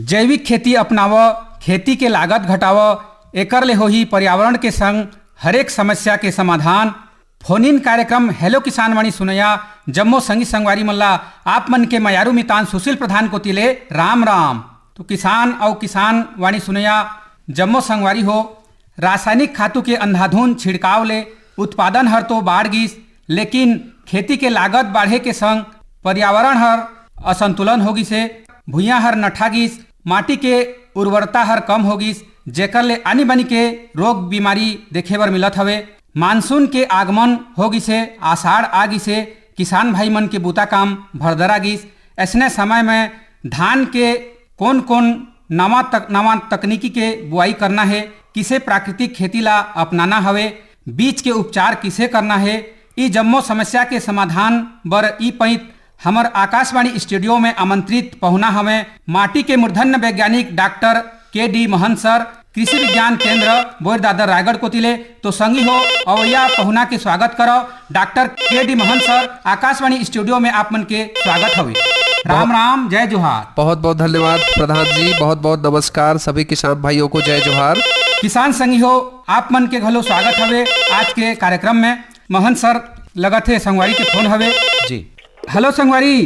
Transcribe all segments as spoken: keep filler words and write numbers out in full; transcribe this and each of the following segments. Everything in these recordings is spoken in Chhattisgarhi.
जैविक खेती अपनाव, खेती के लागत घटाव, एकर ले होही पर्यावरण के संग हरेक समस्या के समाधान। फोन इन कार्यक्रम हेलो किसान वाणी सुनैया जम्मो संगी संगवारी मन ला आप मन के मयारू मितान सुशील प्रधान कोति ले राम राम। तो किसान अउ किसान वाणी सुनैया जम्मो संगवारी हो, रासायनिक खातू के अंधाधुन छिड़काव ले उत्पादन हर तो बाढ़ गिस, लेकिन खेती के लागत बाढ़े के संग पर्यावरण हर असंतुलन हो गिसे, भुइयां हर नठा गिस, माटी के उर्वरता हर कम हो गिस, जेकर ले आनी बानी के रोग बीमारी देखे बर मिलत हवे। मानसून के आगमन हो गिसे, आषाढ़ आ गिसे, किसान भाई मन के बूता काम भरदरा गिस। ऐसने समय में धान के कोन-कोन नवा तक-, नवा तकनीकी के बुआई करना हे, किसे प्राकृतिक खेती ला अपनाना हवे, बीज के उपचार किसे करना हे, ई जम्मो समस्या के समाधान बर ई पइत हमर आकाशवाणी स्टूडियो में आमंत्रित पहुना हवे माटी के मूर्धन्य वैज्ञानिक डॉक्टर के डी महन सर, कृषि विज्ञान केंद्र बोरदादर रायगढ़ कोति ले। तो संगी हो, अवैया पहुना के स्वागत करव। डॉक्टर के डी महन सर, आकाशवाणी स्टूडियो में आप मन के स्वागत हवे। राम राम, जय जोहार। बहुत बहुत धन्यवाद प्रधान जी, बहुत बहुत नमस्कार, सभी किसान भाइयों को जय जोहार। किसान संगी हो, आप मन के घलो स्वागत हवे आज के कार्यक्रम में। महन सर, लगत हे संगवारी के फोन हवे। जी। हेलो संगवारी।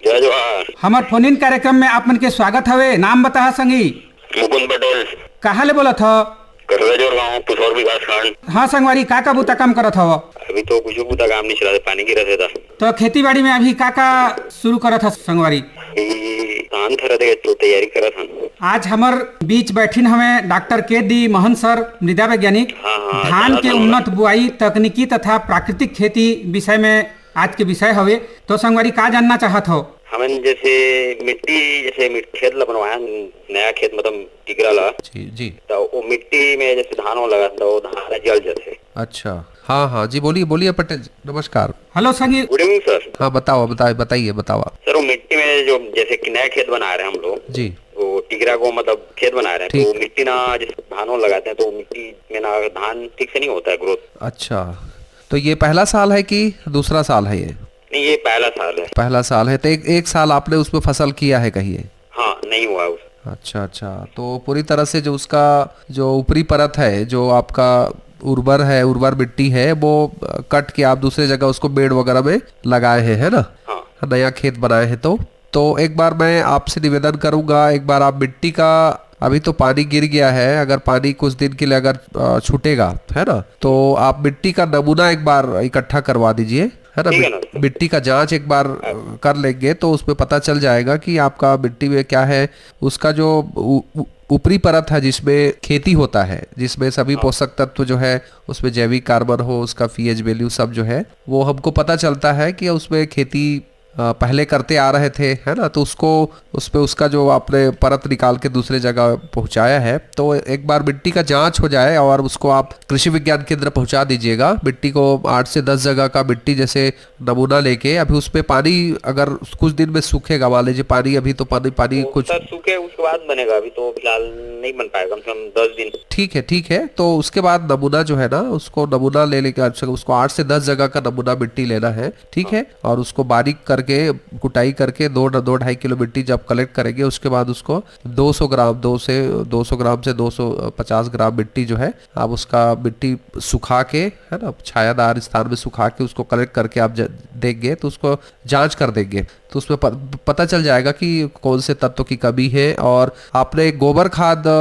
जय जोहार। हमर फोन इन कार्यक्रम में आप मन के स्वागत हवे। नाम बताहा संगी। मुकुंद पटेल। कहाँ ले बोलत हो? करलाजोर गांव, पुसौर विकास खंड। हाँ संगवारी, का का बूता काम करत हव? अभी तो कुछ बूता काम नहीं चला, पानी गिरत हे ता। तो खेती बाड़ी में अभी का का शुरू करत हव संगवारी? अभी धान थरत हे तो तैयारी करत हन। आज हमर बीच बैठिन हवे डॉक्टर के डी महन सर, मृदा वैज्ञानिक। हाँ, हाँ, धान चला के था उन्नत बुआई, तकनीकी तथा प्राकृतिक खेती विषय में आज के विषय हवे। तो संगवारी, का जानना चाहत हो? हमन जैसे मिट्टी, जैसे मिट-, खेत ला बनवाए हन, नया खेत मतलब टिकरा ला। जी, जी। तो वो मिट्टी में जैसे धान हो लगा, तो वो धान ला जल जाथे। अच्छा, हाँ, हाँ, जी, बोलिए, बोलिए पटेल जी, नमस्कार। हेलो संगी। गुड इवनिंग सर। हाँ, बताओ, बताओ, बताइए, बताओ आप। सर, वो मिट्टी में जो जैसे कि नया खेत बना रहे हैं हम लोग, जी। वो टिकरा को मतलब खेत बना रहे हैं, ठीक। तो मिट्टी ना जैसे धान हो लगाते हैं, तो मिट्टी में ना धान ठीक से नहीं होता है ग्रोथ। अच्छा, तो ये पहला साल है कि दूसरा साल है ये? नहीं, ये पहला साल है। पहला साल है, तो एक, एक साल आपने उसमें फसल किया है, कहिए? हाँ, नहीं हुआ है उस। अच्छा, अच्छा, तो पूरी तरह से जो उसका जो ऊपरी परत है, जो आपका उर्वर है, उर्वर मिट्टी है, वो, अ, कट के आप दूसरे जगह उसको बेड वगैरह में लगाए हैं, है ना? हाँ। नया खेत बनाए हैं तो। तो एक बार मैं आपसे निवेदन करूंगा, एक बार आप मिट्टी का, अभी तो पानी गिर गया है, अगर पानी कुछ दिन के लिए अगर, अ, छूटेगा, है ना, तो आप मिट्टी का नमूना एक बार इकट्ठा करवा दीजिए, है ना? ठीक है मिट-, ना। मिट्टी का जांच एक बार, अ, कर लेंगे, तो उसमें पता चल जाएगा कि आपका मिट्टी में क्या है, उसका जो उ-, उ-, ऊपरी परत है जिसमें खेती होता है, जिसमें सभी हाँ। पोषक तत्व जो है, उसमें जैविक कार्बन हो, उसका पीएच वैल्यू सब जो है, वो हमको पता चलता है कि उसमें खेती, अ, पहले करते आ रहे थे, है ना, तो उसको, उस पे उसका जो आपने परत निकाल के दूसरे जगह पहुंचाया है, तो एक बार मिट्टी का जांच हो जाए और उसको आप कृषि विज्ञान केंद्र पहुंचा दीजिएगा। मिट्टी को आठ से दस जगह का मिट्टी जैसे नमूना लेके, अभी उस पे पानी अगर कुछ दिन में सूखेगा, मान लीजिए पानी, अभी तो पानी, पानी वो कुछ सर सूखे, उसके बाद बनेगा, अभी तो फिलहाल नहीं बन पाएगा, कम से कम दस दिन। ठीक है, ठीक है, तो उसके बाद नमूना जो है ना, उसको नमूना ले लेके, अच्छा, उसको आठ से दस जगह का नमूना मिट्टी लेना है, ठीक है, और उसको बारीक करके, कुटाई करके दो, दो ढाई किलो मिट्टी जब कलेक्ट करेंगे, उसके बाद उसको दो सौ ग्राम, दो से, दो सौ ग्राम से दो सौ पचास ग्राम मिट्टी जो है, आप उसका मिट्टी सुखा के, है ना, छायादार स्थान में सुखा के उसको कलेक्ट करके आप ज-, देंगे, तो उसको जांच कर देंगे, तो उसमें प-, पता चल जाएगा कि कौन से तत्व की कमी है। और आपने गोबर खाद, अ,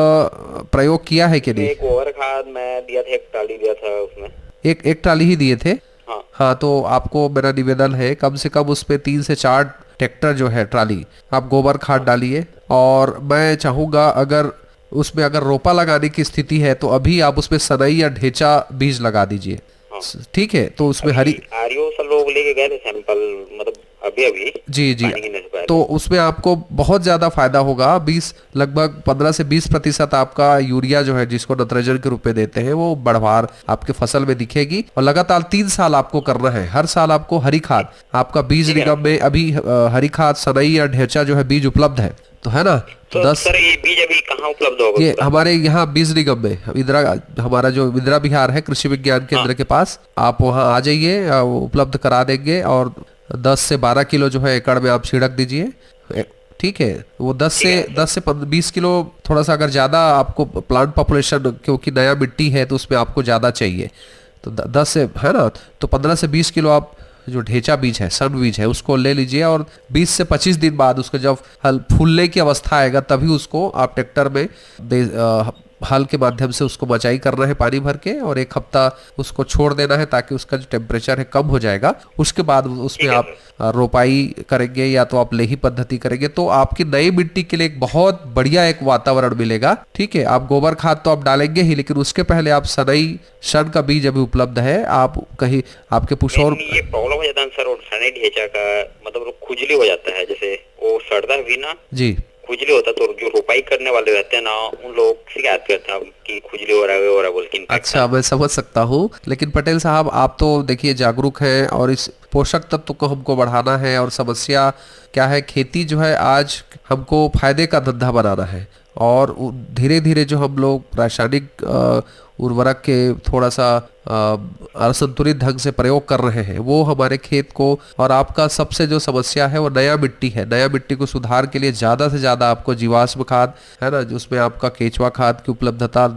प्रयोग किया है कि नहीं? एक गोबर खाद मैं दिया था, एक ट्राली दिया था उसमें। एक, एक ट्राली ही दिए थे? हाँ। हाँ, तो आपको मेरा निवेदन है, कम से कम उस पे तीन से चार ट्रैक्टर जो है, ट्राली, आप गोबर खाद डालिए। और मैं चाहूँगा, अगर उसमें अगर रोपा लगाने की स्थिति है, तो अभी आप उसमें सनई या ढेंचा बीज लगा दीजिए। हाँ। स-, ठीक है, तो उसमें हरी अभी आरओ सर लोग लेके गए थे सैंपल, मतलब अभी अभी जी, जी। पानी गिरने से पहले। तो उसमें आपको बहुत ज़्यादा फायदा होगा। बीस, लगभग पन्द्रह से बीस प्रतिशत आपका यूरिया जो है, जिसको नत्रजन के रूप में देते हैं, वो बढ़वार आपके फसल में दिखेगी। और लगातार तीन साल आपको करना है, हर साल आपको हरी खाद, आपका बीज ठीक है। निगम में अभी, अ, हरी खाद, सनई या ढेंचा जो है, बीज उपलब्ध है, तो है ना? तो तो दस सर, ये बीज अभी कहाँ उपलब्ध होगा ये पूरा? हमारे यहाँ बीज निगम में, इंदिरा, हमारा जो इंदिरा विहार है कृषि विज्ञान केंद्र हाँ। के पास, आप वहाँ आ जाइए, अ, वो उपलब्ध करा देंगे। और दस से बारह किलो जो है एकड़ में आप छिड़क दीजिए। ए-, ठीक है, वो दस से दस से बीस किलो, थोड़ा सा अगर ज़्यादा आपको प्लांट पॉपुलेशन, क्योंकि नया मिट्टी है तो उसमें आपको ज़्यादा चाहिए, तो दस से, है ना, तो पन्द्रह से बीस किलो आप जो ढेंचा बीज है, सन बीज है, उसको ले लीजिए और बीस से पच्चीस दिन बाद उसको जब हल फूलने की अवस्था आएगा, तभी उसको आप ट्रैक्टर में दे, हल के माध्यम से उसको मचाई करना है पानी भर के, और एक हफ्ता उसको छोड़ देना है, ताकि उसका जो टेम्परेचर है कम हो जाएगा। उसके बाद उसमें आप रोपाई करेंगे या तो आप लेही पद्धति करेंगे, तो आपकी नई मिट्टी के लिए एक बहुत बढ़िया एक वातावरण मिलेगा। ठीक है, आप गोबर खाद तो आप डालेंगे ही, लेकिन उसके पहले आप सनई, सन का बीज अभी उपलब्ध है, आप कहीं आपके पुशौर ये प्रॉब्लम हो जाता है सर, वो सनई ढेंचा का, मतलब वो खुजली हो जाता है, जैसे वो सड़ता भी ना, जी। खुजली होता है, तो जो रोपाई करने वाले रहते हैं ना, उन लोग शिकायत करते हैं कि खुजली हो रहा है, हो रहा है बोल के। अच्छा, मैं समझ सकता हूँ, लेकिन पटेल साहब, आप तो देखिए जागरूक हैं और इस पोषक तत्व को हमको बढ़ाना है। और समस्या क्या है, खेती जो है, आज हमको फायदे का धंधा बनाना है, और धीरे धीरे जो हम लोग रासायनिक उर्वरक के थोड़ा सा असंतुलित ढंग से प्रयोग कर रहे हैं, वो हमारे खेत को, और आपका सबसे जो समस्या है वो नया मिट्टी है। नया मिट्टी को सुधार के लिए ज़्यादा से ज़्यादा आपको जीवाश्म खाद, है ना, जिसमें आपका केचुआ खाद की उपलब्धता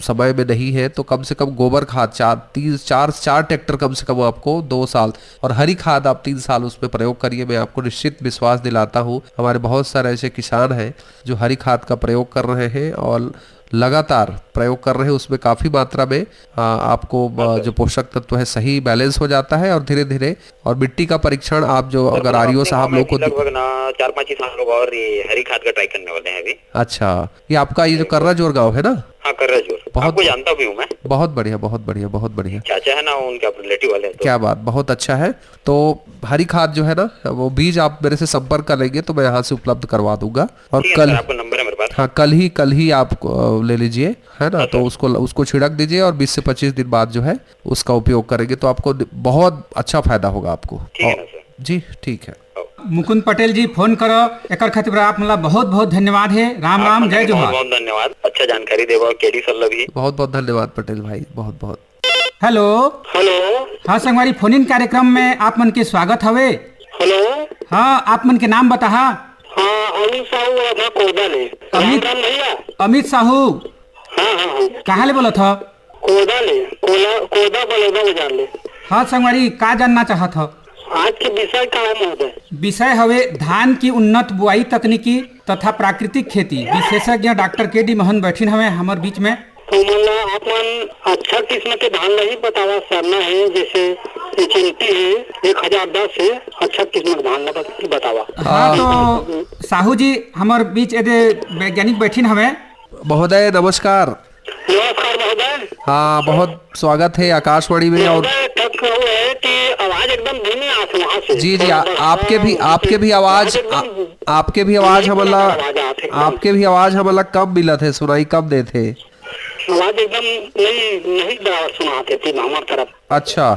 समय में नहीं है, तो कम से कम गोबर खाद चार तीन चार चार ट्रैक्टर कम से कम आपको दो साल, और हरी खाद आप तीन साल उसमें प्रयोग करिए। मैं आपको निश्चित विश्वास दिलाता हूँ, हमारे बहुत सारे ऐसे किसान हैं जो हरी खाद का प्रयोग कर रहे हैं और लगातार प्रयोग कर रहे हैं, उसमें काफ़ी मात्रा में आपको जो पोषक तत्व है सही बैलेंस हो जाता है, और धीरे धीरे, और मिट्टी का परीक्षण आप जो अगर आरईओ साहब लोग को लगभग ना चार पाँच ही साल लोग और ये हरी खाद का ट्राई करने वाले हैं अभी। अच्छा, ये आपका ये जो कर्रा जोर गांव है ना? हाँ, कर्रा जोर। बहुत आपको जानता भी हूँ मैं। बहुत बढ़िया, बहुत बढ़िया, बहुत बढ़िया। चाचा है ना, उनके रिलेटिव वाले हैं तो। क्या बात, बहुत अच्छा है। तो हरी खाद जो है ना, वो बीज आप मेरे से संपर्क कर लेंगे तो मैं यहाँ से उपलब्ध करवा दूंगा। और कल आपको नंबर है मेरे पास। हाँ, कल ही, कल ही आप ले लीजिए, है ना? तो उसको उसको छिड़क दीजिए और बीस से पच्चीस दिन बाद जो है उसका उपयोग करेंगे तो आपको बहुत अच्छा फायदा होगा आपको। जी, ठीक है। मुकुंद पटेल जी, फोन करो, एकर खातिर आप मतलब बहुत बहुत धन्यवाद है। राम राम, जय जोहार। बहुत धन्यवाद, अच्छा जानकारी देवा केडी सल्ला भी। बहुत बहुत धन्यवाद पटेल भाई, बहुत बहुत। हेलो। हेलो। हाँ संगवारी, फोन इन कार्यक्रम में आप मन के स्वागत हवे। हेलो। हाँ, आप मन के नाम बताहा। हाँ, अमित साहू बोला था कोदा ले। अमित, राम राम भैया। अमित साहू। हाँ हाँ हाँ। कहाँ ले बोला था? कोदा ले, कोला, कोदा बलौदा बाजार ले। हाँ संगवारी, का जानना चाहत हो? आज के विषय का है महोदय? विषय हवे धान की उन्नत बुआई तकनीकी तथा प्राकृतिक खेती। विशेषज्ञ डॉक्टर के डी मोहन बैठिन हवे हमर बीच में। तो मतलब आप मन अच्छा किस्म के धान ला ही बतावा, सरना है, जैसे एच एम टी है, एक हजार दस है, अच्छा किस्म के धान ला बत-, बतावा। हाँ, तो साहू जी हमर बीच एदे वैज्ञानिक बैठिन हवे। महोदय नमस्कार। नमस्कार महोदय। हाँ, बहुत स्वागत है आकाशवाणी में। और महोदय, तक वो है कि आवाज एकदम धीमी आत वहाँ से। जी जी, आ, आपके भी, आपके भी आवाज, आ, आपके भी आवाज हमला, आपके भी आवाज हमला कम मिलत है, सुनाई कम देत है। आवाज एकदम नहीं, नहीं बराबर सुनात है हमार तरफ। अच्छा,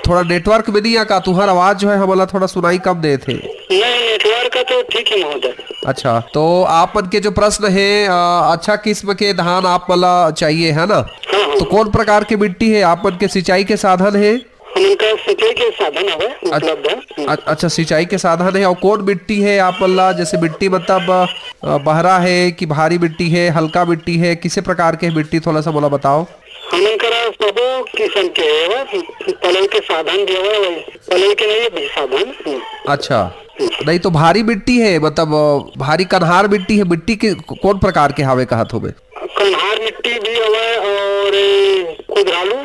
थोड़ा नेटवर्क में नहीं आ का, तुहार आवाज जो है हमला थोड़ा सुनाई कम देत है। नहीं, नेटवर्क का तो ठीक है महोदय। अच्छा, तो आप मन के जो प्रश्न है, अ, अच्छा किस्म के धान आप मन ला चाहिए है ना? हाँ, हाँ। तो कौन प्रकार के मिट्टी है, आप मन के सिंचाई के साधन है? हमन का सिंचाई के साधन हवे, उपलब्ध है। अ-, अच्छा, सिंचाई के साधन है। और कौन मिट्टी है आप मन ला, जैसे मिट्टी मतलब, अ, बहरा है कि भारी मिट्टी है, हल्का मिट्टी है, किसे प्रकार के मिट्टी, थोड़ा सा मोला बताओ। हमन करा सबो किस्म के हवे, पलई के साधन भी हवे, पलई के नहीं भी साधन। अच्छा, नहीं तो भारी मिट्टी है, मतलब, अ, भारी कन्हार मिट्टी है, मिट्टी के कौन प्रकार के हावे कहत होबे? कन्हार मिट्टी भी हवे और कुदरालू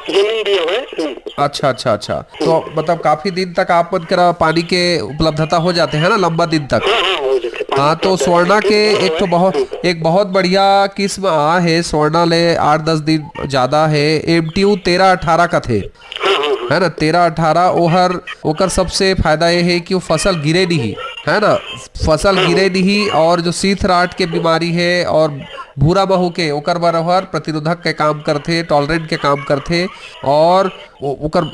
जमीन भी हवे। अच्छा, अच्छा, अच्छा। तो मतलब काफी दिन तक आप मन करा पानी के उपलब्धता हो जाते हैं ना, लंबा दिन तक? हाँ, हाँ, हो जाते। हाँ, तो स्वर्णा के एक तो बहुत, एक बहुत बढ़िया किस्म आ है, स्वर्णा ले आठ दस दिन ज्यादा है, एम टी यू तेरह अठारह कथे, है ना, तेरह अठारह। ओहर, ओकर सबसे फायदा ये है कि वो फसल गिरे नहीं, है ना, फसल गिरे नहीं। और जो शीत राट के बीमारी है और भूरा महू के, ओकर बर ओहर प्रतिरोधक के काम करथे, टॉलरेंट के काम करथे और ओकर,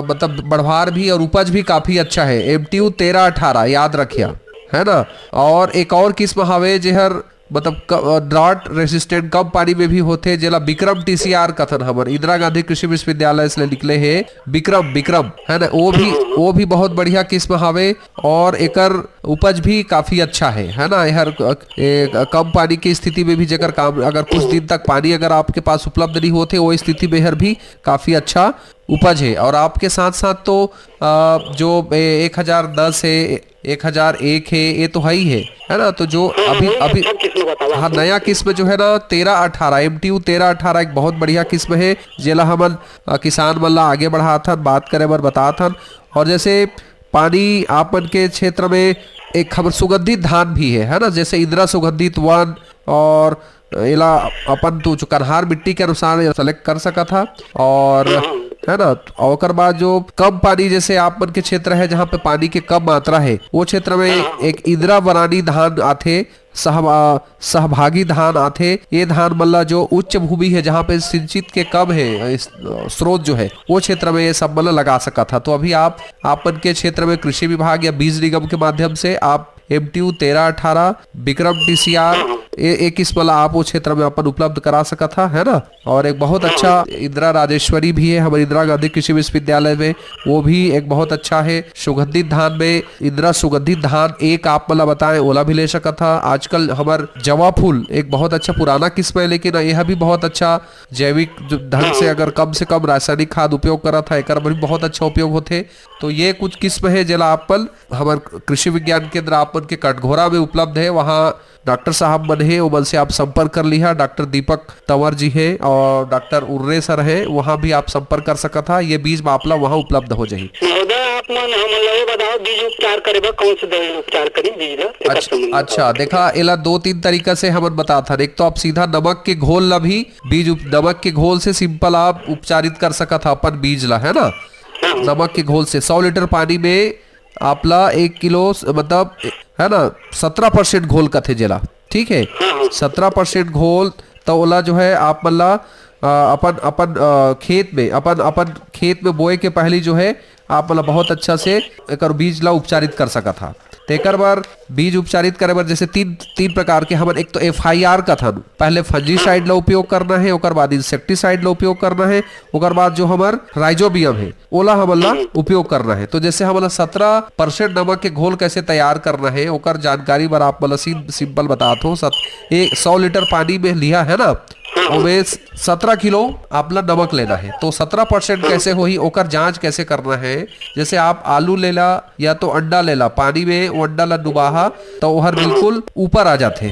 मतलब बढ़वार भी और उपज भी काफी अच्छा है। एम टी यू तेरह अठारह याद रखिया, है ना। और एक और किस्म हवे जेहर मतलब ड्रॉट रेसिस्टेंट, कम पानी में भी होथे, जेला विक्रम टीसीआर कथन हमर, इंदिरा गांधी कृषि विश्वविद्यालय से निकले हे विक्रम, विक्रम, है ना, वो भी, वो भी बहुत बढ़िया किस्म हवे। और एकर उपज भी काफी अच्छा है, है ना। एहर, अ, ए, कम पानी की स्थिति में भी जेकर काम, अगर कुछ दिन तक पानी अगर आपके पास उपलब्ध नहीं होते, वो स्थिति में हर भी काफी अच्छा उपज है। और आपके साथ साथ तो, अ, जो ए, एक हजार दस है, एक हजार एक है, ये तो है ही है, है ना। तो जो हाँ, अभी, वही अभी अच्छा किस्म बतावा हाँ, आपने। नया किस्म जो है ना, तेरह अठारह, एमटीयू तेरह अठारह एक बहुत बढ़िया किस्म है, जेला हमन, अ, किसान मन ला आगे बढ़ाथन, बात करे बर बताथन। और जैसे पानी आप मन के क्षेत्र में एक हमर सुगंधित धान भी है, है ना, जैसे इंदिरा सुगंधित वन, और एला अपन तो जो कन्हार मिट्टी के अनुसार सेलेक्ट कर सकत हा। और, हाँ, हाँ। है ना, और ओकर बाद जो कम पानी, जैसे आप मन के क्षेत्र है जहाँ पे पानी के कम मात्रा है, वो क्षेत्र में हाँ, हाँ। एक इंदिरा वरानी धान आथे, सहब-, अ, सहभागी धान आथे। ये धान मन ला जो उच्च भूमि है, जहाँ पे सिंचित के कम है, अ, इस, अ, स्रोत जो है, वो क्षेत्र में ये सब मन ला लगा सकत हा। तो अभी आप, आप मन के क्षेत्र में कृषि विभाग या बीज निगम के माध्यम से आप एमटीयू तेरह अठारह, विक्रम टीसीआर, हाँ, हाँ। ये, ये किस्म ला आप वो क्षेत्र में अपन उपलब्ध करा सकत हा, है ना। और एक बहुत अच्छा इंदिरा राजेश्वरी भी है हमारे इंदिरा गांधी कृषि विश्वविद्यालय में, वो भी एक बहुत अच्छा है। सुगंधित धान में इंदिरा सुगंधित धान एक आप मन ला बताएं, ओला भी ले सकत हा। आजकल हमर जवा फूल एक बहुत अच्छा पुराना किस्म है, लेकिन यह भी बहुत अच्छा जैविक जो ढंग से, अगर कम से कम रासायनिक खाद उपयोग करत हा, एकर भी बहुत अच्छा उपयोग होथे। तो ये कुछ किस्म है जेला आप मन हमर कृषि विज्ञान केंद्र आप मन के कटघोरा में उपलब्ध है, वहाँ डॉक्टर साहब मन हे, ओमन से आप संपर्क कर लिहा। डॉक्टर दीपक तंवर जी हे और डॉक्टर उर्रे सर हे, वहाँ भी आप संपर्क कर सकत हा। ये बीज मापला वहाँ उपलब्ध हो जाही। महोदय, आप मन हमन ला ये बताओ, बीज उपचार करे बर कौन से दवाई उपचार करी बीज ला? एकर अच्छा, संबंध अच्छा, बताओ। देखा, एला दो तीन तरीका से हमन बतात हन। एक तो आप सीधा नमक के घोल ला भी बीज उप-, नमक के घोल से सिंपल आप उपचारित कर सकत हा अपन बीज ला, है ना? हाँ। नमक के घोल से सौ लीटर पानी में आपला एक किलो स-, मतलब, है ना, सत्रह परसेंट घोल कथे जेला, ठीक है, हाँ, हाँ। सत्रह परसेंट घोल, तो ओला जो है आप मन ला, अ, अपन, अपन, अ, खेत में, अपन, अपन खेत में बोए के पहली जो है आप मन ला बहुत अच्छा से एकर बीज ला उपचारित कर सकत हा। तेकर बर बीज उपचारित करे बर जैसे तीन, तीन प्रकार के हमन, एक तो एफआईआर कथन, पहले फंजीसाइड ला उपयोग करना है, ओकर बाद इंसेक्टिसाइड ला उपयोग करना है, ओकर बाद जो हमर राइजोबियम है, ओला हमन ला उपयोग करना है। तो जैसे हमन ला सत्रह परसेंट नमक के घोल कैसे तैयार करना है, ओकर जानकारी बर आप मन ला सिं-, सिंपल बतात हो। सत-, एक सौ लीटर पानी में लिहा है ना, ओमे स-, सत्रह किलो आप ला नमक लेना है। तो सत्रह परसेंट कैसे होही, ओकर जांच कैसे करना है, जैसे आप आलू लेला या तो अंडा लेला, पानी में वो अंडा ला डुबाहा, तो ओहर बिल्कुल ऊपर आ जाथे,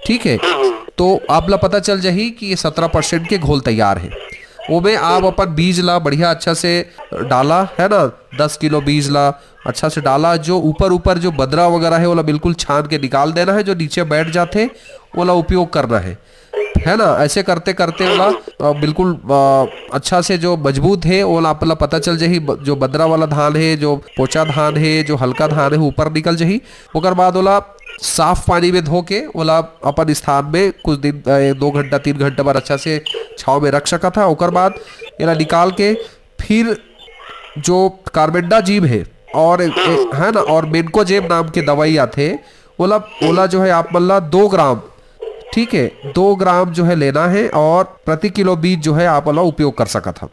ठीक है। तो आप ला पता चल जाही कि ये सत्रह परसेंट के घोल तैयार है। ओमे आप अपन बीज ला बढ़िया अच्छा से डाला, है ना, दस किलो बीज ला अच्छा से डाला। जो ऊपर, ऊपर जो बदरा वगैरह है, ओला बिल्कुल छान के निकाल देना है। जो नीचे बैठ जाथे, ओला उपयोग करना है, है ना। ऐसे करते करते ओला, अ, बिल्कुल, अ, अच्छा से जो मजबूत है, ओला आप ला पता चल जाही। ब-, जो बदरा वाला धान है, जो पोचा धान है, जो हल्का धान है, ऊपर निकल जाही। ओकर बाद ओला साफ पानी में धो के ओला अपन स्थान में कुछ दिन, अ, दो घंटा, तीन घंटा बर अच्छा से छाव में रख सकत हा। ओकर बाद एला निकाल के फिर जो कार्बेंडाजिम है और ए-, है ना, और मेनकोजेब नाम के दवाई आथे, ओला, ओला जो है आप मन ला दो ग्राम, ठीक है, दो ग्राम जो है लेना है और प्रति किलो बीज जो है आप ओला उपयोग कर सकत हा।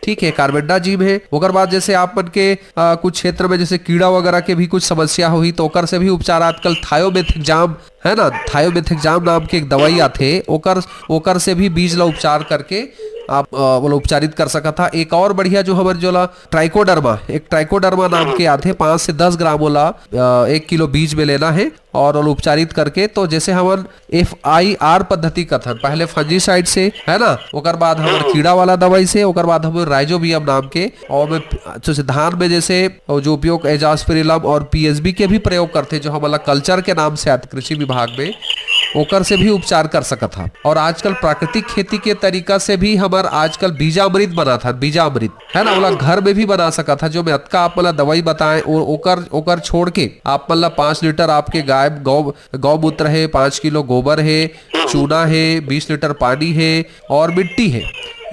ठीक है, कार्बेंडाजिम है। ओकर बाद जैसे आप मन के, आ, कुछ क्षेत्र में जैसे कीड़ा वगैरह के भी कुछ समस्या होही, तो ओकर से भी उपचार आजकल थायोमेथेक्जाम है ना, थायोमेथेक्जाम नाम के एक दवाई आथे, ओकर, ओकर से भी बीज ला उपचार करके आप, आ, ओला उपचारित कर सकत हा। एक और बढ़िया जो हमर जोला ट्राइकोडर्मा, एक ट्राइकोडर्मा नाम के आथे, पाँच से दस ग्राम ओला, आ, एक किलो बीज में लेना है और ओला उपचारित करके। तो जैसे हमन एफआईआर पद्धति कथन, पहले फंजीसाइड से, है ना, ओकर बाद हमर कीड़ा वाला दवाई से, ओकर बाद हमर राइजोबियम नाम के, और में, जैसे धान में जैसे जो उपयोग एजास्पिरिलम और पीएसबी के भी प्रयोग करथे, जो हमन ला कल्चर के नाम से आथे कृषि विभाग में, ओकर से भी उपचार कर सकत हा। और आजकल प्राकृतिक खेती के तरीका से भी हमर आजकल बीजामृत बनाथन, बीजामृत, है ना, ओला घर में भी बना सकत हा। जो मैं अतका आप मन ला दवाई बताएं, ओ-, ओकर, ओकर छोड़ के आप मन ला पाँच लीटर आपके गाय, गौ, गौमूत्र है, पाँच किलो गोबर है, चूना है, बीस लीटर पानी है और मिट्टी है,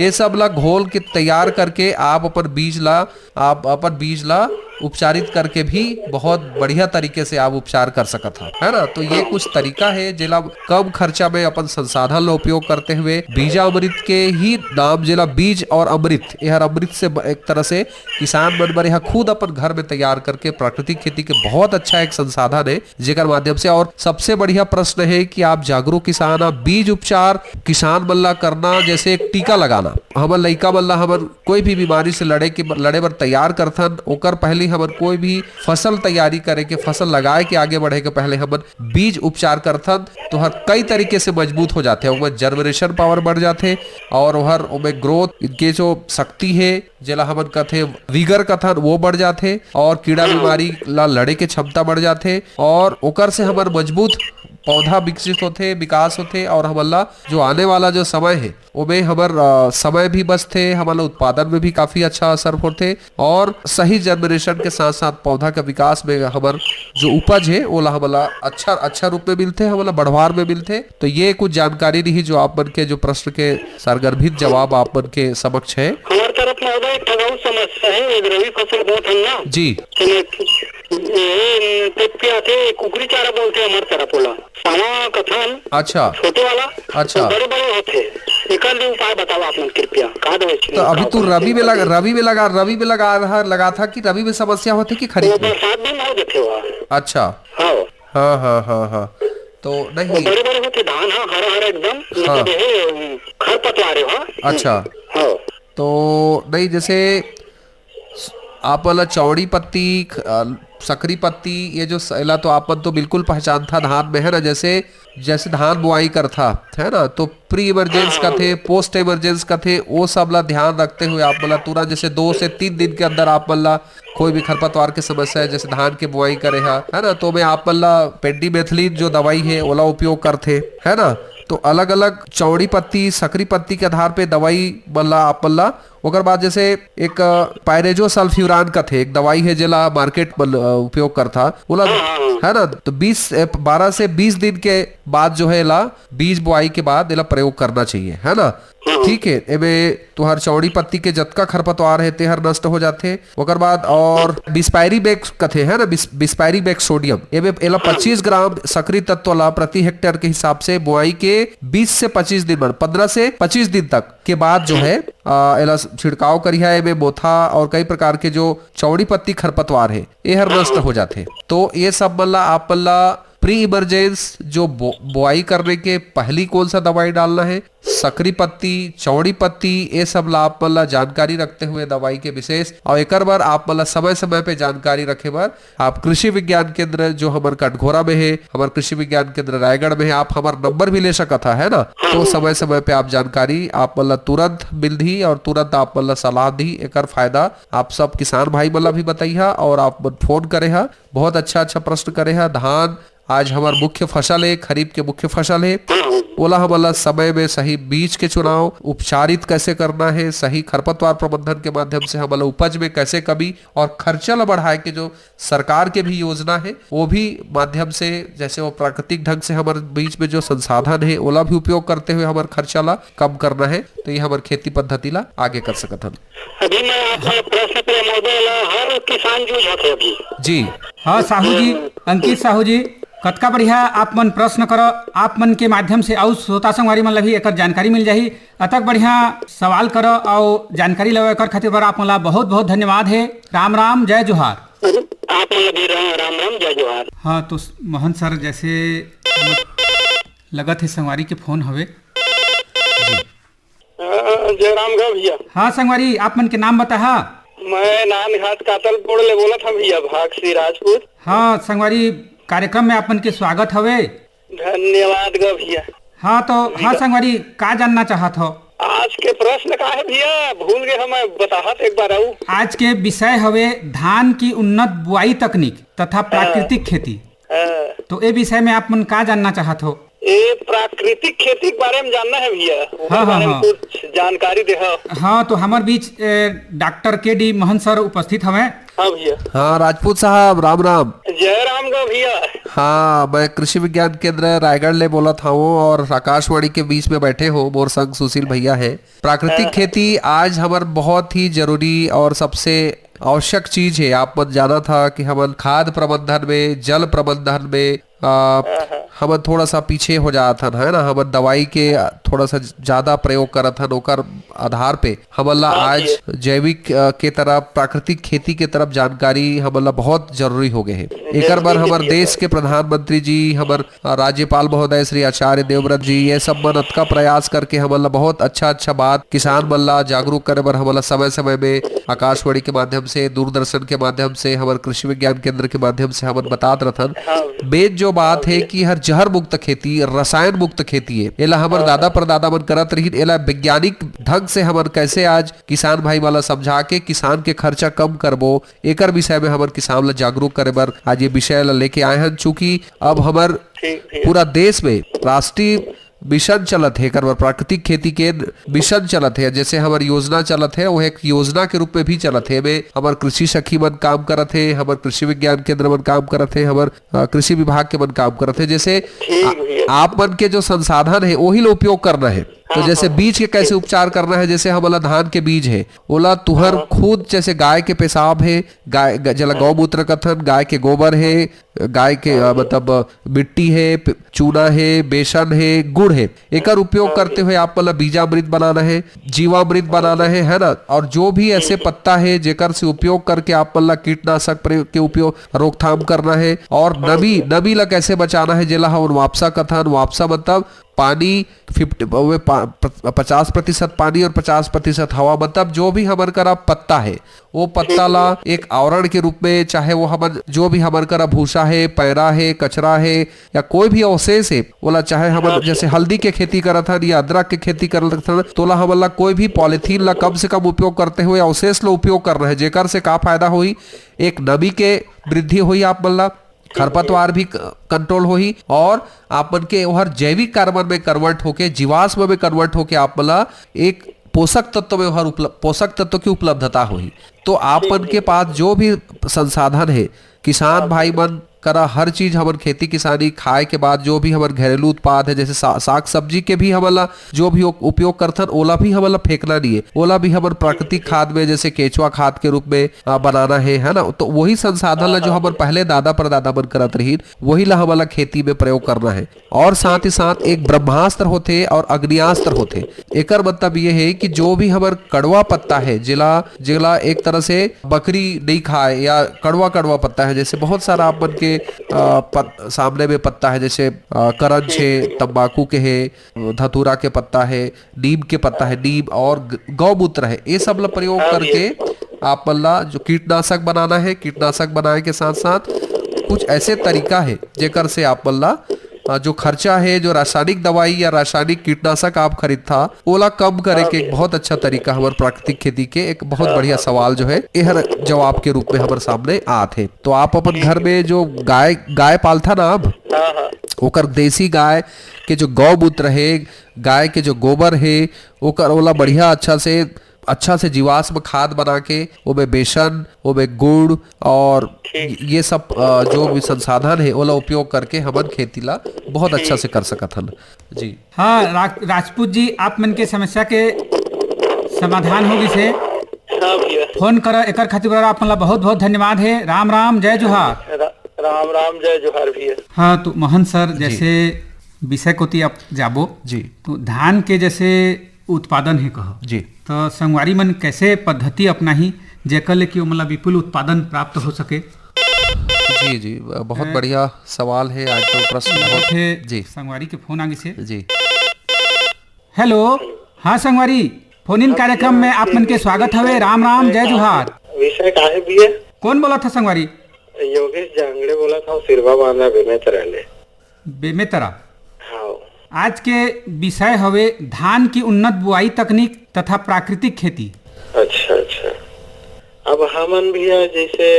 ये सब ला घोल के तैयार करके आप अपन बीज ला, आप अपन बीज ला उपचारित करके भी बहुत बढ़िया तरीके से आप उपचार कर सकत हव, है ना। तो ये कुछ तरीका है जेला कम खर्चा में अपन संसाधन ला उपयोग करते हुए बीजा अमृत के ही नाम, जेला बीज और अमृत, ये हर अमृत से ब-, एक तरह से किसान मन बर यह खुद अपन घर में तैयार करके प्राकृतिक खेती के बहुत अच्छा एक संसाधन है, जेकर माध्यम से। और सबसे बढ़िया प्रश्न है कि आप जागरूक किसान, आप बीज उपचार किसान मन ला करना, जैसे एक टीका लगाना, हमन लइका मन ला हमन कोई भी बीमारी से लड़े के, लड़े बर तैयार करथन, ओकर पहली हमन कोई भी फसल तैयारी करे के, फसल लगाए के आगे बढ़े के पहले हमन बीज उपचार करथन, तो हर कई तरीके से मजबूत हो जाथे, ओमा जर्मिनेशन पावर बढ़ जाथे और ओहर ओमे ग्रोथ के जो शक्ति है, जेला हमन कथे विगर कथन, वो बढ़ जाथे और कीड़ा बीमारी ला लड़े के क्षमता बढ़ जाथे और ओकर से हमर मजबूत पौधा विकसित होथे, विकास होथे और हमन ला जो आने वाला जो समय है, ओमे हमर, अ, समय भी बचथे, हमन ला उत्पादन में भी काफी अच्छा असर होथे और सही जर्मिनेशन के साथ-साथ पौधा के विकास में हमर जो उपज है, ओला हमन ला अच्छा, अच्छा रूप में मिलथे, हमन ला बढ़वार में मिलथे। तो ये कुछ जानकारी रही, जो आप मन के जो प्रश्न के सारगर्भित जवाब आप मन के समक्ष है। हमर तरफ महोदय एक ठन अउ समस्या है, एक रबी फसल बोत हन ना। जी। तेमे, ए, टेप्पी आथे, कुकरी चारा बोलथे हमर तरफ ओला। सावा कथन। अच्छा। छोटे वाला। अच्छा। बड़े-बड़े होथे। एकर लिए उपाय बताओ आप मन कृपया। का दवाई छिड़काव तो अभी तू करना रबी में चाहिए? लगा, रबी में लगा, रबी में लगा रहा, लगा था कि रबी में समस्या होथे कि खरीफ वो में? बरसात भी ना हो देथे हुआ। अच्छा। हाँ। हाँ, हाँ, हाँ, हाँ। तो वो नहीं। बड़े-बड़े होथे धान, हाँ, हरा-हरा एकदम। हाँ। मतलब ये, उम, खरपतवार है, हाँ। अच्छा। हाँ। तो नहीं, जैसे आप वाला चौड़ी पत्ती, ख-, अ, सकरी पत्ती, ये जो स-, एला तो आप मन तो बिल्कुल पहचानथा धान में, है ना? जैसे, जैसे धान बुआई करथा, है ना? तो प्री इमरजेंस हाँ, हाँ। कथे, पोस्ट इमरजेंस कथे, वो सब ला ध्यान रखते हुए आप मन ला तुरंत जैसे दो से तीन दिन के अंदर आप मन ला कोई भी खरपतवार के समस्या है, जैसे धान के बुआई करे हा, है ना? तो में आप मन ला पेंडिमेथिलिन जो दवाई है, ओला उपयोग करथे, है ना? तो अलग-अलग चौड़ी पत्ती, सकरी पत्ती के आधार पे दवाई मन ला आप मन ला ओकर बाद जैसे एक, अ, पायरेजो सल्फ्यूरान कथे, एक दवाई है जेला मार्केट मन, अ, उपयोग करथा, ओला, हाँ, हाँ, हाँ। है ना, तो बीस, अ, बारह से बीस दिन के बाद जो है एला बीज बोआई के बाद एला प्रयोग करना चाहिए, है ना? हाँ, हाँ। ठीक है, एमे तुहर चौड़ी पत्ती के जतका खरपतवार है तेहर नष्ट हो जाथे। ओकर बाद और बिस्पायरी बैक कथे, है ना, बिस-, बिस्पायरी बैक सोडियम, एमे एला हाँ। पच्चीस ग्राम सक्रिय तत्व ला प्रति हेक्टेयर के हिसाब से बोआई के बीस से पच्चीस दिन, मतलब पन्द्रह से पच्चीस दिन तक के बाद जो है, आ, एला छिड़काव करिहा। एमे मोथा और कई प्रकार के जो चौड़ी पत्ती खरपतवार हे, एहर नष्ट हो जाथे। तो ये सब मन ला, आप मन ला प्री इमरजेंस जो बो-, बोआई करने के पहली कौन सा दवाई डालना है, सकरी पत्ती, चौड़ी पत्ती, ये सब ला आप मन ला जानकारी रखते हुए दवाई के विशेष, और एकर बर आप मन ला समय-समय पे जानकारी रखे बर आप कृषि विज्ञान केंद्र जो हमर कटघोरा में हे, हमर कृषि विज्ञान केंद्र रायगढ़ में हे, आप हमर नंबर भी ले सकत हा, है ना? तो समय-समय पे आप जानकारी आप मन ला तुरंत मिलही और तुरंत आप मन ला सलाह दी। एकर फायदा आप सब किसान भाई मन ला भी बताइहा और आप मन फोन करे हा, बहुत अच्छा-अच्छा प्रश्न करे हा। धान आज हमर मुख्य फसल हे, खरीफ के मुख्य फसल हे, ओला हमन ला समय में सही बीज के चुनाव, उपचारित कैसे करना हे, सही खरपतवार प्रबंधन के माध्यम से हमन ला उपज में कैसे कमी और खर्चा ला बढ़ाए के जो सरकार के भी योजना हे, वो भी माध्यम से, जैसे वो प्राकृतिक ढंग से हमर बीच में जो संसाधन हे, ओला भी उपयोग करते हुए हमर खर्चा ला कम करना हे, तो ये हमर खेती पद्धति ला आगे कर सकत हन। अभी मैं आपका प्रश्न पे महोदय ला हर किसान जूझत हे अभी। जी। हाँ, साहू जी, अंकित साहू जी, कतका बढ़िया आप मन प्रश्न करो, आप मन के माध्यम से अउ श्रोता संगवारी मन ला भी एकर जानकारी मिल जाही। अतक बढ़िया सवाल करो अउ जानकारी लेवे एकर खातिर बर आप मन ला बहुत बहुत धन्यवाद हे। राम राम, जय जोहार। आप मन ला भी रा-, राम राम, जय जोहार। हाँ, तो स-, मोहन सर, जैसे हमर लगत हे संगवारी के फोन हवे। हाँ, जय राम गा भैया। हाँ संगवारी, आप मन के नाम बताहा। मैं नांदघाट कातलपुर ले बोलत हंव भैया, भाग सिंह राजपूत। हाँ संगवारी, कार्यक्रम में आप मन के स्वागत हवे। धन्यवाद गा भैया। हाँ तो, हाँ संगवारी, का जानना चाहत हो? आज के प्रश्न का हे भैया, भूल गे हंव मैं, बताहत एक बार अउ। आज के विषय हवे धान की उन्नत बुआई तकनीक तथा प्राकृतिक खेती। हाँ। तो ए विषय में आप मन का जानना चाहत हो? ए प्राकृतिक खेती के बारे में जानना हे भैया, ओकर हाँ, हाँ, बारे में हाँ। कुछ जानकारी देहा। हाँ, तो हमर बीच, ए, डॉक्टर के डी महंत सर उपस्थित हवे। हाँ भैया। हाँ, राजपूत साहब, राम राम। जय राम गा भैया। हाँ, मैं कृषि विज्ञान केंद्र रायगढ़ ले बोलत हंव और आकाशवाणी के बीच में बैठे हंव, मोर संग सुशील भैया हे। प्राकृतिक खेती आज हमर बहुत ही जरूरी और सबसे आवश्यक चीज हे। आप मन जानत हा कि हमन खाद प्रबंधन में, जल प्रबंधन में, आ, हमन थोड़ा सा पीछे हो जात हन, है ना? हमन दवाई के थोड़ा सा ज्यादा प्रयोग करत हन, ओकर आधार पे हमन ला हाँ आज जी। जैविक, अ, के तरफ, प्राकृतिक खेती के तरफ जानकारी हमन ला बहुत जरूरी हो गए हे। एकर बर जरूरी हमर हे। देश के प्रधानमंत्री जी, हमर, अ, राज्यपाल महोदय श्री आचार्य देवव्रत जी, ये सब मन अतका प्रयास करके हमन ला बहुत अच्छा अच्छा बात, किसान मन ला जागरूक करे बर हमन ला समय समय में आकाशवाणी के माध्यम से, दूरदर्शन के माध्यम से, हमर कृषि विज्ञान केंद्र के माध्यम से हमन बतात रथन। हाँ। मेन जो बात हाँ हे जी। कि हर जहर मुक्त खेती, रसायन मुक्त खेती हे, एला हमर हाँ। दादा परदादा मन करत रहिन, एला वैज्ञानिक ढंग से हमन कैसे आज किसान भाई मन ला समझा के किसान के खर्चा कम करबो, एकर विषय में हमन किसान ला जागरूक करे बर आज ये विषय ला लेके आए हन। चूंकि अब हमर ठीक, ठीक। पूरा देश में राष्ट्रीय मिशन चलत हे, एकर बर प्राकृतिक खेती के मिशन चलत हे, जैसे हमर योजना चलत हे, वो एक योजना के रूप में भी चलत हे। एमे हमर कृषि सखी मन काम करत हे, हमर कृषि विज्ञान केंद्र मन काम करत हे, हमर, अ, कृषि विभाग के मन काम करत हे। जैसे ठीक आ-, भैया। आप मन के जो संसाधन हे, वही ला उपयोग करना हे। तो हाँ, जैसे हाँ। बीज के कैसे ठीक। उपचार करना हे, जैसे हमला धान के बीज हे, ओला तुहर हाँ। खुद, जैसे गाय के पेशाब हे, गाय, ग-, जेला गौमूत्र कथन, गाय के गोबर हे, गाय के, अ, मतलब, अ, मिट्टी हे, प-, चूना हे, बेसन हे, गुड़ हे, एकर उपयोग हाँ, करते जी। हुए आप मन ला बीजामृत बनाना हे, जीवामृत बनाना हे, है ना? और जो भी ऐसे पत्ता हे जेकर से उपयोग करके आप मन ला कीटनाशक प्रयोग के उपयोग, रोकथाम करना हे। और हाँ, नमी, जी। नमी ला कैसे बचाना हे, जेला हमन वापसा कथन, वापसा मतलब पानी फिफ्टी, ओमे पा-, प-, पचास प्रतिशत पानी और पचास प्रतिशत हवा, मतलब जो भी हमर करा पत्ता हे, वो पत्ता ला एक आवरण के रूप में, चाहे वो हमन जो भी हमर करा भूसा हे, पैरा हे, कचरा हे, या कोई भी अवशेष हे, ओला चाहे हमन हाँ। जैसे हल्दी के खेती करत हन या अदरक के खेती करत हन, तो ओला हमन ला कोई भी पॉलीथीन ला कम से कम उपयोग करते हुए अवशेष ला उपयोग करना हे, जेकर से का फायदा होही, एक नमी के वृद्धि होही आप मन ला, खरपतवार भी क-, कंट्रोल होही और आप मन के ओहर जैविक कार्बन में कन्वर्ट होके, जीवाश्म में कन्वर्ट होके आप मन ला एक पोषक तत्व में ओहर उपलब्ध, पोषक तत्व की उपलब्धता होही। तो आप मन के पास जो भी संसाधन हे, किसान भाई मन करा हर चीज हमन खेती किसानी खाए के बाद जो भी हमन घरेलू उत्पाद हे, जैसे सा-, साग सब्जी के भी हमन ला जो भी उप-, उपयोग करथन, ओला भी हमन ला फेंकना नहीं है, ओला भी हमन प्राकृतिक खाद में, जैसे केचुआ खाद के रूप में, आ, बनाना है, है ना? तो वही संसाधन ला जो हमन पहले दादा परदादा मन करत रहिन, वही ला हमन ला खेती में प्रयोग करना है। और साथ ही साथ एक ब्रह्मास्त्र होथे और अग्नियास्त्र होथे। एकर मतलब ये है कि जो भी हमर कड़वा पत्ता है, जेला, जेला एक तरह से बकरी नहीं खाए या कड़वा, कड़वा पत्ता है, जैसे बहुत सारा आप मन के, आ, पत-, सामने में पत्ता है, जैसे, आ, करंच है, तंबाकू के है, धतूरा के पत्ता है, नीम के पत्ता है, नीम और ग-, गौमूत्र है, ये सब ला प्रयोग हाँ, करके ये आप मन ला जो कीटनाशक बनाना है, कीटनाशक बनाए के साथ साथ कुछ ऐसे तरीका है जेकर से आप मन ला, अ, जो खर्चा है, जो रासायनिक दवाई या रासायनिक कीटनाशक आप खरीदथा, ओला कम करे के एक बहुत अच्छा तरीका हमर प्राकृतिक खेती के एक बहुत बढ़िया सवाल जो है, एहर जवाब के रूप में हमर सामने आत है। तो आप अपन घर में जो गाय, गाय पालथा ना आप, हाँ, हाँ। ओकर देसी गाय के जो गौमूत्र है, गाय के जो गोबर हे, ओकर, ओला बढ़िया अच्छा से, अच्छा से जीवाश्म खाद बना के ओमे बेसन, ओमे गुड़ और ठीक। ये सब, अ, जो भी संसाधन हे, ओला उपयोग करके हमन खेती ला बहुत अच्छा से कर सकत हन। जी। हाँ, रा-, राजपूत जी, आप मन के समस्या के समाधान हो गिस हे। हाँ भैया। फोन कर एकर खातिर बर आप मन ला बहुत बहुत धन्यवाद हे। राम राम, जय जोहार। रा-, राम राम, जय जोहार भैया। हाँ, तो मोहन सर, जी। जैसे विषय कोति आप जाबो। जी। तो धान के जैसे उत्पादन हे कहो। जी। तो संगवारी मन कैसे पद्धति अपनाही, जेकर ले कि ओमन ला विपुल उत्पादन प्राप्त हो सके? जी, जी, बहुत ए, बढ़िया सवाल हे आज तो प्रश्न बहुत हे। जी। संगवारी के फोन आ गिस हे। जी। हेलो, हाँ संगवारी, फोन इन कार्यक्रम में आप मन के स्वागत हवे। राम राम, जय जोहार। विषय का हे भैया? कौन बोलत हे संगवारी? योगेश जांगड़े बोलत हूँ, सिरवा बांधा बेमेतरा ले। बेमेतरा। हाँ। आज के विषय हवे धान की उन्नत बुआई तकनीक तथा प्राकृतिक खेती। अच्छा, अच्छा। अब हमन भैया जैसे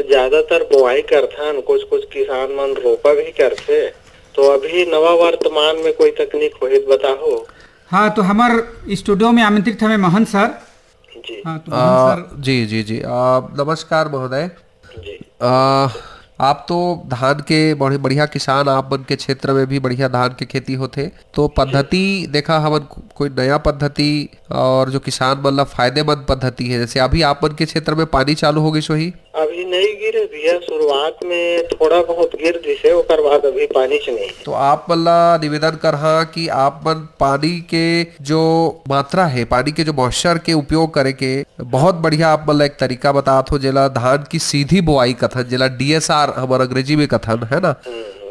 ज्यादातर बुआई करथन, कुछ कुछ किसान मन रोपा भी करथे, तो अभी नवा वर्तमान में कोई तकनीक होही त बताहो। हाँ, तो हमर स्टूडियो में आमंत्रित हवे मोहन सर। जी। हाँ, तो मोहन आ, सर। जी, जी, जी। आ, नमस्कार महोदय। जी। आ, आप तो धान के बड़े बढ़िया किसान, आप मन के क्षेत्र में भी बढ़िया धान के खेती होथे, तो पद्धति देखा, हमन को-, कोई नया पद्धति, आ, और जो किसान मन ला फायदेमंद पद्धति हे? जैसे अभी आप मन के क्षेत्र में पानी चालू हो गइस होही? अभी नहीं गिरे भैया, शुरुआत में थोड़ा बहुत गिर दिसे, ओकर बाद अभी पानी च नहीं। तो आप मन ला निवेदन करहा कि आप मन पानी के जो मात्रा हे, पानी के जो मॉइस्चर के उपयोग करे के बहुत बढ़िया आप मन ला एक तरीका बतात हो, जेला धान की सीधी बोआई कथन, जेला डीएसआर हमर अंग्रेजी में कथन, है ना?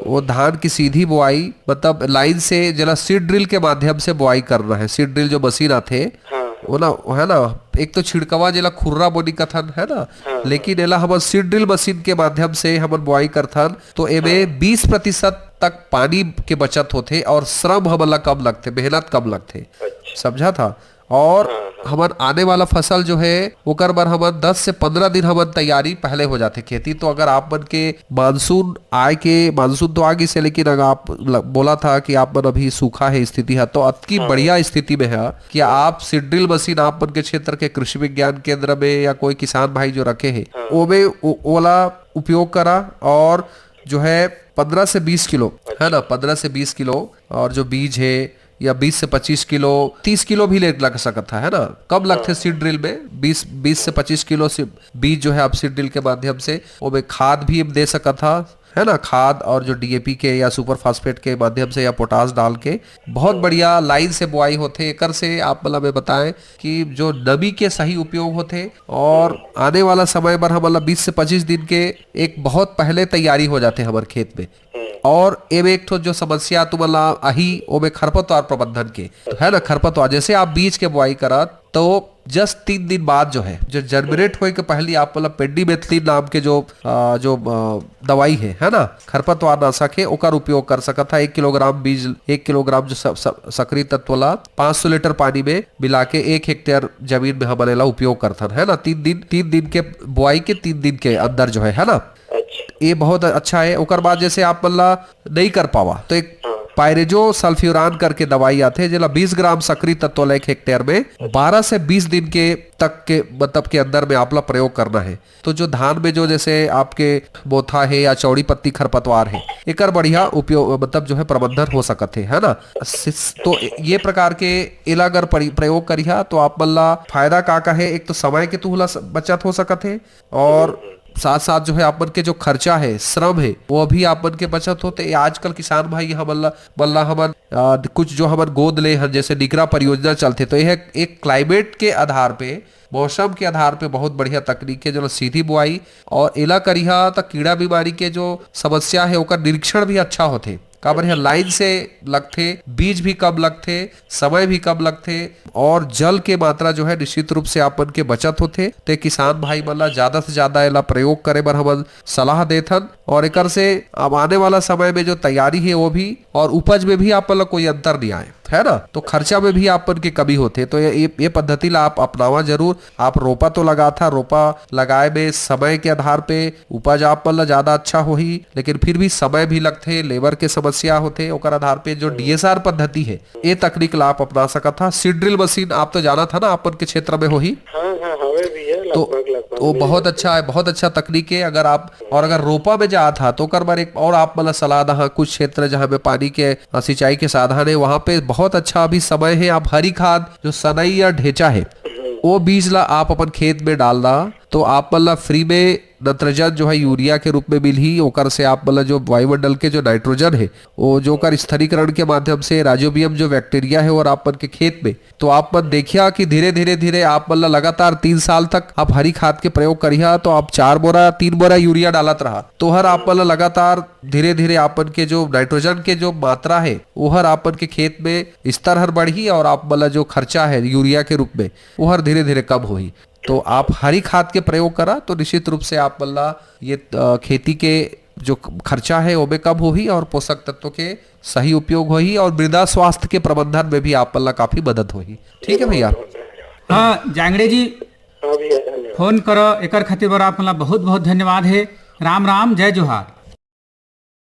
वो धान की सीधी बोआई, मतलब लाइन से, जेला सीड ड्रिल के माध्यम से बोआई करना है। सीड ड्रिल जो मशीन आथे, हाँ। वो ना, वो है ना, एक तो छिड़कवा जेला खुर्रा बोनी कथन, है ना? हाँ। लेकिन एला हमन सीड ड्रिल मशीन के माध्यम से हमन बोआई करथन, तो एमे हाँ। बीस प्रतिशत तक पानी के बचत होथे और श्रम हमन ला कम लगथे, मेहनत कम लगथे। अच्छा। समझा था? और हाँ, हाँ। हमन आने वाला फसल जो है, ओकर बर हमन दस से पंद्रह दिन हमन तैयारी पहले हो जाथे खेती। तो अगर आप मन के मानसून आए के, मानसून तो आ गिस हे, लेकिन अगर आप ल-, बोला था कि आप मन अभी सूखा है स्थिति है, तो अतकी हाँ। बढ़िया स्थिति में है कि हाँ। आप सीड ड्रिल मशीन आप मन के क्षेत्र के कृषि विज्ञान केंद्र में या कोई किसान भाई जो रखे हैं, हाँ। ओमे ओ-, ओला उपयोग करा और जो है पंद्रह से बीस किलो, अच्छा। है ना, पंद्रह से बीस किलो, और जो बीज है या बीस से पच्चीस किलो, तीस किलो भी ले लग सकत है, है ना? कम लगथे हाँ। सीड ड्रिल में, बीस, बीस से पच्चीस किलो से बीज जो है आप सीड ड्रिल के माध्यम से ओमे खाद भी दे सकत हा, है ना? खाद और जो डीएपी के या सुपर फास्फेट के माध्यम से या पोटाश डाल के बहुत बढ़िया लाइन से बोआई होथे। एकर से आप मतलब मैं बताएं कि जो नमी के सही उपयोग होथे और आने वाला समय बर हमन ला बीस से पच्चीस दिन के एक बहुत पहले तैयारी हो जाथे हमर खेत में। हम्म। और एमे एक ठो जो समस्या तुमन ला आही, ओमे खरपतवार प्रबंधन के, है ना, खरपतवार, जैसे आप बीज के बोआई करत, तो जस्ट तीन दिन बाद जो है, जो जर्मिनेट होए के पहली आप मतलब पेंडीमेथलिन नाम के जो, अ, जो, अ, दवाई है, है ना, खरपतवार नाशक है, ओकर उपयोग कर सकत है। एक किलोग्राम बीज, एक किलोग्राम जो स-, स-, सक्रिय तत्व ला पाँच सौ लीटर पानी में मिला के एक हेक्टेयर जमीन में हमन एला उपयोग करथन, है ना, तीन दिन, तीन दिन के बोआई के तीन दिन के अंदर जो है, है ना। अच्छा। ये बहुत अच्छा है। ओकर बाद जैसे आप मन ला नहीं कर पावा, तो एक हाँ। पायरेजो सल्फ्यूरान करके दवाई आथे, जेला बीस ग्राम सक्रिय तत्व ला एक हेक्टेयर में बारह से बीस दिन के तक के, मतलब, के अंदर में आप ला प्रयोग करना है। तो जो धान में जो जैसे आपके मोथा है या चौड़ी पत्ती खरपतवार है, एकर बढ़िया उपयोग, मतलब, जो है, प्रबंधन हो सकत है, है ना। सिस-, तो ये प्रकार के एला अगर परि-, प्रयोग करिहा, तो आप मन ला फायदा का का है? एक तो समय के तुहला स-, बचत हो सकत है, और साथ साथ जो है, आप मन के जो खर्चा है, श्रम है, वो भी आप मन के बचत होथे। ये आजकल किसान भाई हमन ला, मन ला हमन, आ, कुछ जो हमन गोद ले हन, जैसे निकरा परियोजना चलथे, तो यह एक क्लाइमेट के आधार पे, मौसम के आधार पे बहुत बढ़िया तकनीक है, जो सीधी बुआई और एला करिहा, त कीड़ा बीमारी के जो समस्या है, ओकर निरीक्षण भी अच्छा होथे। काबर यहाँ लाइन से लगथे, बीज भी कम लगथे, समय भी कम लगथे और जल के मात्रा जो है, निश्चित रूप से आप मन के बचत होथे। ते किसान भाई मन ला ज्यादा से ज्यादा एला प्रयोग करे बर हमन सलाह देथन और एकर से अब आने वाला समय में जो तैयारी है, वो भी, और उपज में भी आप मन ला कोई अंतर नहीं आए, है ना। तो खर्चा में भी आप मन के कमी होथे। तो ये, ये, ये पद्धति ला आप अपनावा जरूर। आप रोपा तो लगाथा, रोपा लगाए में समय के आधार पे उपज आप मन ला ज्यादा अच्छा होही, लेकिन फिर भी समय भी लगथे, लेबर के समस्या होथे, ओकर आधार पे जो डीएसआर पद्धति है, ये तकनीक ला आप अपना सकत हा। सीड ड्रिल मशीन आप तो जानत हा ना, आप मन के क्षेत्र में होही। हाँ, हाँ, हवे भी है, तो लगभग, लगभग वो मिल बहुत जाथे। अच्छा है, बहुत अच्छा तकनीक है। अगर आप, और अगर रोपा में जात हा, तो ओकर बर एक और आप मन ला सलाह दहा, कुछ क्षेत्र जहाँ पे पानी के, अ, सिंचाई के साधन है, वहाँ पे बहुत अच्छा अभी समय है, आप हरी खाद, जो सनई या ढेंचा है, वो बीज ला आप अपन खेत में डाल दा, तो आप मन ला फ्री में नत्रजन जो है यूरिया के रूप में मिलही, ओकर से आप मन ला जो वायुमंडल के जो नाइट्रोजन है, वो जो ओकर स्थिरीकरण के माध्यम से राइजोबियम जो बैक्टीरिया है, और आप मन के खेत में, तो आप मन देखिया कि धीरे, धीरे, धीरे आप मन ला लगातार तीन साल तक आप हरी खाद के प्रयोग करिहा, तो आप चार बोरा, तीन बोरा यूरिया डालत रहा, तो हर आप मन ला लगातार धीरे, धीरे आप मन के जो नाइट्रोजन के जो मात्रा है, वो हर आप मन के खेत में स्तर हर बढ़ही, और आप मन ला जो खर्चा है यूरिया के रूप में, वो हर धीरे, धीरे कम होही। तो आप हरी खाद के प्रयोग करा, तो निश्चित रूप से आप मन ला ये, अ, खेती के जो खर्चा है, वो भी कम होही और पोषक तत्व के सही उपयोग होही और मृदा स्वास्थ्य के प्रबंधन में भी आप मन ला काफी मदद होही। ठीक है भैया? हाँ, जांगड़े जी, हाँ भैया, धन्यवाद। फोन करो, एकर खातिर बर आप मन ला बहुत बहुत धन्यवाद है। राम राम, जय जोहार।